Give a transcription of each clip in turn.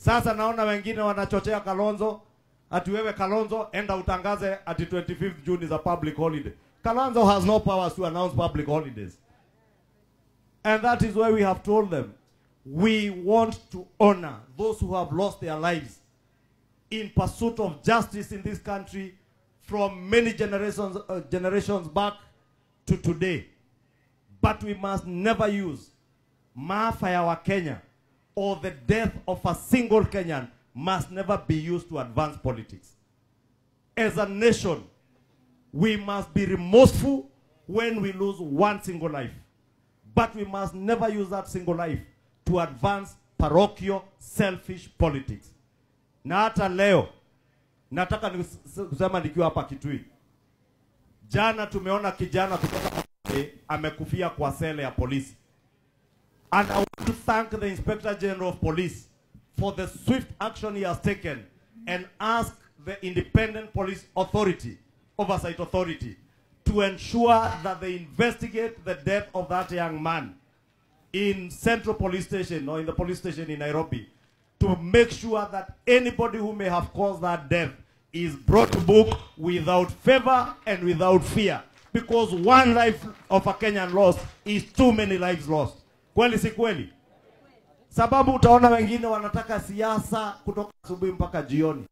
Sasa naona wengine wanachochea Kalonzo, ati wewe Kalonzo enda utangaze ati 25th June is a public holiday. Kalonzo has no powers to announce public holidays. And that is why we have told them, we want to honor those who have lost their lives in pursuit of justice in this country from many generations back to today. But we must never use maafa ya wa Kenya or the death of a single Kenyan must never be used to advance politics. As a nation, we must be remorseful when we lose one single life. But we must never use that single life to advance parochial, selfish politics. Na hata leo, nataka kusema nikiwa hapa Kitui. Jana tumeona kijana kutoka amekufia kwa sele ya polisi. And I want to thank the Inspector General of Police for the swift action he has taken and ask the Independent Police Authority, Oversight Authority, to ensure that they investigate the death of that young man in Central Police Station or in the police station in Nairobi, to make sure that anybody who may have caused that death is brought to book without favor and without fear. Because one life of a Kenyan lost is too many lives lost. Kweli si kweli? Sababu utaona wengine wanataka siasa kutoka asubuhi mpaka jioni,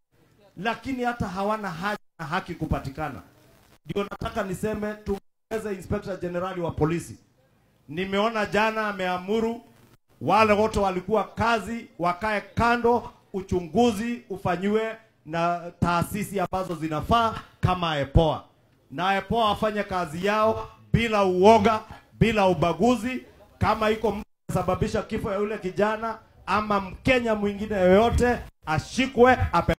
lakini hata hawana haja na haki kupatikana. Ndio nataka niseme tumweze Inspector General wa polisi. Nimeona jana ameamuru wale wote walikuwa kazi wakae kando, uchunguzi ufanyiwe na taasisi ambazo zinafaa kama IPOA. Na IPOA wafanye kazi yao bila uoga, bila ubaguzi. Kama iko mtu sababisha kifo ya yule kijana ama Mkenya mwingine yoyote, ashikwe.